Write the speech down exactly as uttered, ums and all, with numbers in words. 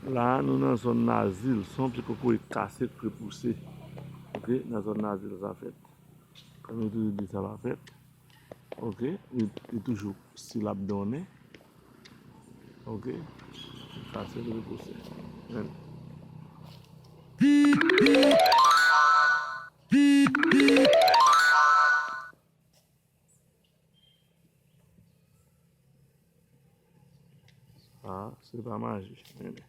La, nou nan zòn Nazil. Se yon pye kokoye k kase, k repouse. Ok, nan zòn Nazil sa fèt. Kòm yo toujou di sa pa fèt. Ok, li, li toujou si l ap donnen. Ok, sa se l repouse. Men. Sa, se pa maji. Men.